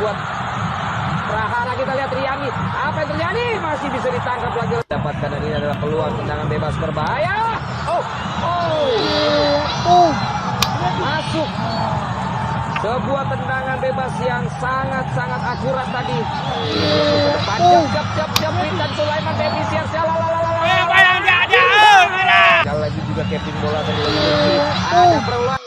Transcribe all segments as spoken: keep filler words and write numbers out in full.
Buat prahara, kita lihat Riyani. Apa yang terjadi? Masih bisa ditangkap lagi. Dapatkan, dan ini adalah peluang tendangan bebas berbahaya. Oh, oh. Oh. Masuk. Sebuah tendangan bebas yang sangat-sangat akurat tadi. Ke depan, jab, jab, jab, jab. Witan Sulaiman, Febri Siansyah, la, la, la, la, la. Sekali lagi juga keping bola tadi. Ada peluang.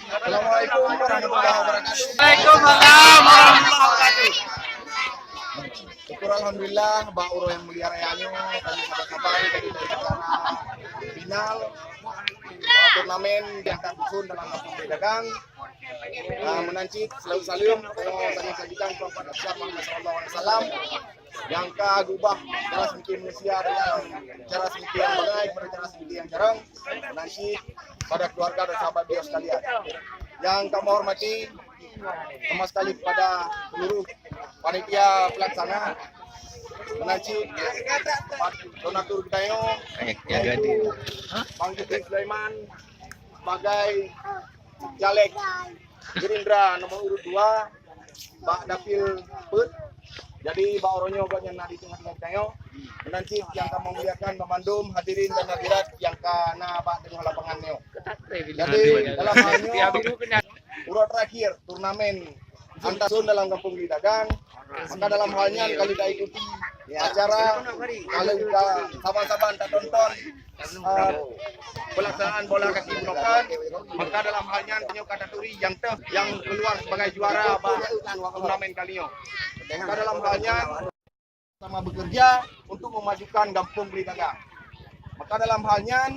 Assalamualaikum warahmatullahi wabarakatuh. Waalaikumsalam warahmatullahi wabarakatuh. Syukur alhamdulillah, bak uroe nyang mulia raya nyoe, kami saban-saban dari acara final, uh, turnamen nyang ka susun dalam Kampung Dagang. Uh, meunan cit, selalu salam, uh, bagi sajikan Tuhan pada besar Muhammad sallallahu alaihi wasallam. Nyang ka geubah cara seumiké manusia dari cara seumiké nyang bangai kepada cara seumiké nyang jarang, meunan cit pada keluarga dan sahabat beliau sekalian. Nyang kamoe hormati, sama sekali kepada seluruh panitia pelaksana, meunan cit donatur geutanyoe, Bang Jufri Sulaiman, sebagai caleg Gerindra nomor urut dua bak dapil Peuet. Jadi, bak uroe nyoe gobnyan na di teungoh-teungoh geutanyoe. Meunan cit nyang kamoe muliakan banmandum hadirin dan hadirat nyang ka na bak teungoh lapangan nyoe. Jadi, dalam hal nyoe, uroe terakhir turnamen antar zon dalam Kampung Geli Dagang, maka dalam hal nyan ka lheueh taikuti acara, ka lheueh tasaban-saban tatonton, eh, pelaksanaan bola kaki bunoe kan, maka dalam hal nyan tanyoe ka taturi nyang teuh nyang keuluar sebagai juara bak turnamen kali nyoe. Maka dalam hal nyan sama bekerja untuk memajukan Gampông Geli Dagang. Maka dalam hal nyan,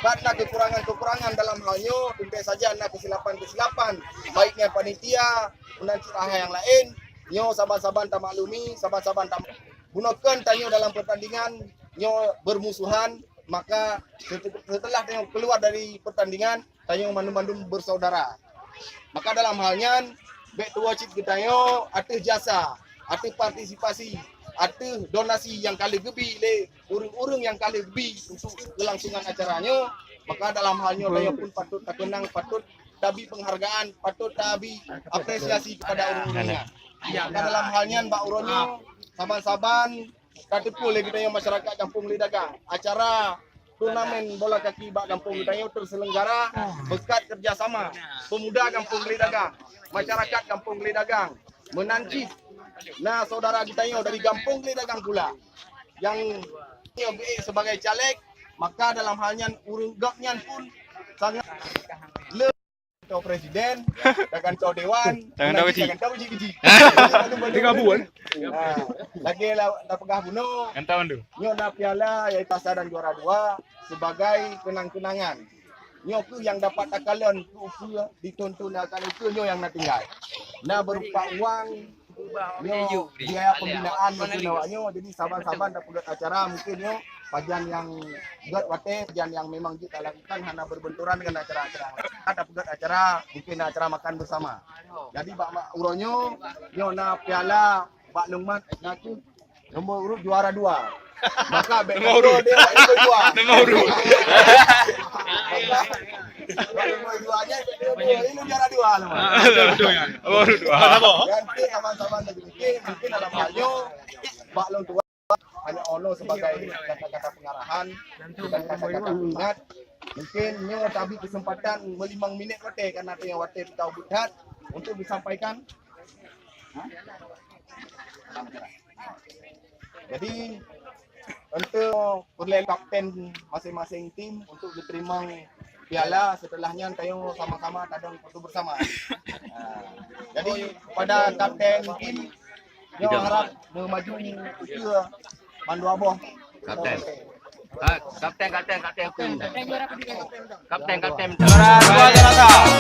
bak na kekurangan-kekurangan dalam hal nyoe, teuntèe saja na kesilapan-kesilapan, baik nyan panitia, meunan cit hai nyang laén, nyoe saban-saban tamaklumi, saban-saban tam-, bunoe kan tanyoe dalam pertandingan nyoe bermusuhan, maka sete-, setelah tanyoe keluar dari pertandingan, tanyoe mandum-mandum bersaudara. Maka dalam hal nyan, bèk tuwoe cit geutanyoe ateueh jasa, ateueh partisipasi, ateueh donasi nyang ka lheueh geubi lé ureueng-ureueng nyang ka lheueh geubi untuk keulangsungan acara nyoe. Maka dalam hal nyoe tanyoe pun patut takeunang, patut tabi penghargaan, patut tabi apresiasi kepada ureueng-ureueng nyan. Maka dalam hal nyan bak uroe nyoe, saban-saban ka teupeue lé geutanyoe masyarakat Gampông Geli Dagang, acara turnamen bola kaki bak Gampông geutanyoe teuselenggara berkat kerjasama pemuda Gampông Geli Dagang, masyarakat Gampông Geli Dagang, meunan cit na saudara geutanyoe dari Gampông Geli Dagang pula nyang nyoe geuék sebagai caleg, maka dalam hal nyan ureueng gobnyan pun sangat le- Kantô presiden, dan kantô dewan, dan kantô keuchik. Dan kantô keuchik-keuchik. Tiga bulan. Ha, lagèe la-, tapeugah bunoe. Kantô mandum. Nyoe na piala, yaitu asa dan juara dua sebagai kenang-kenangan. Nyoe keuh nyang dapat takalon keu ukeue ditonton akan ukeue nyoe nyang na tinggai. Na berupa uang, nyoe biaya pembinaan mungkin awak nyoe. Jadi saban-saban tapeugöt acara mungkin nyoe Pajan nyang gét watée, pajan nyang memang jeuet talakukan hana berbenturan dengan acara-acara. Ada peugét acara, mungkin acara makan bersama. Jadi bak, bak uroe nyoe, nyoe na piala bak lôn mat, na kheueh nomor urut juara dua. Maka bèk nomor urut. Dia bak nomor dua. Nomor urut. Bak nomor dua nya, bèk dia, dia, dia juara dua lah. Ah, betul, betul, ya. Nomor urut dua. Ganti sama-sama lagi. Mungkin, mungkin dalam hal nyoe, bak lôn tuan, hanya ono sebagai kata-kata pengarahan dan kata-kata pengingat. Mungkin nyoe tabri kesempatan melimang minit watée, karena ada yang watée kita ubit hat untuk disampaikan. Jadi, untuk peureulée kapten masing-masing tim untuk diterima piala, setelah nyan tanyoe sama-sama tadong foto bersama. Ha, jadi, kepada kapten tim, nyoe harap meumaju ukeue mandua boh. Kapten. Ah, kapten, kapten, kapten aku. Kapten, kapten. Juara dua, juara satu.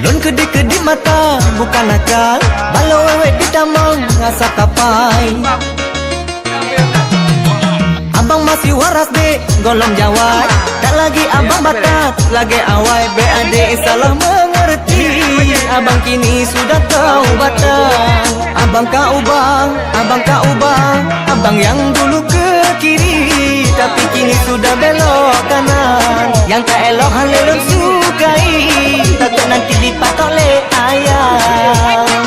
Lôn keudéh-keudéh mata bukan nakal, baloe wéwék ditamong asa kapai. Abang masih waras dek, golom jawai. Tak lagi abang batat lagée awai. Bèk adek salah mengerti, abang kini sudah taubatan. Abang ka ubah, abang ka ubah, abang yang dulu ke kiri, tapi kini sudah belok kanan. Yang tak elok hana lôn sukai, takut nanti dipatok lé ayah.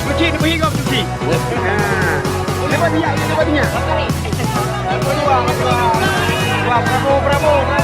Cuci, cuci, cuci. Ha. Lepas minyak, lepas minyak. Wah, bravo, bravo.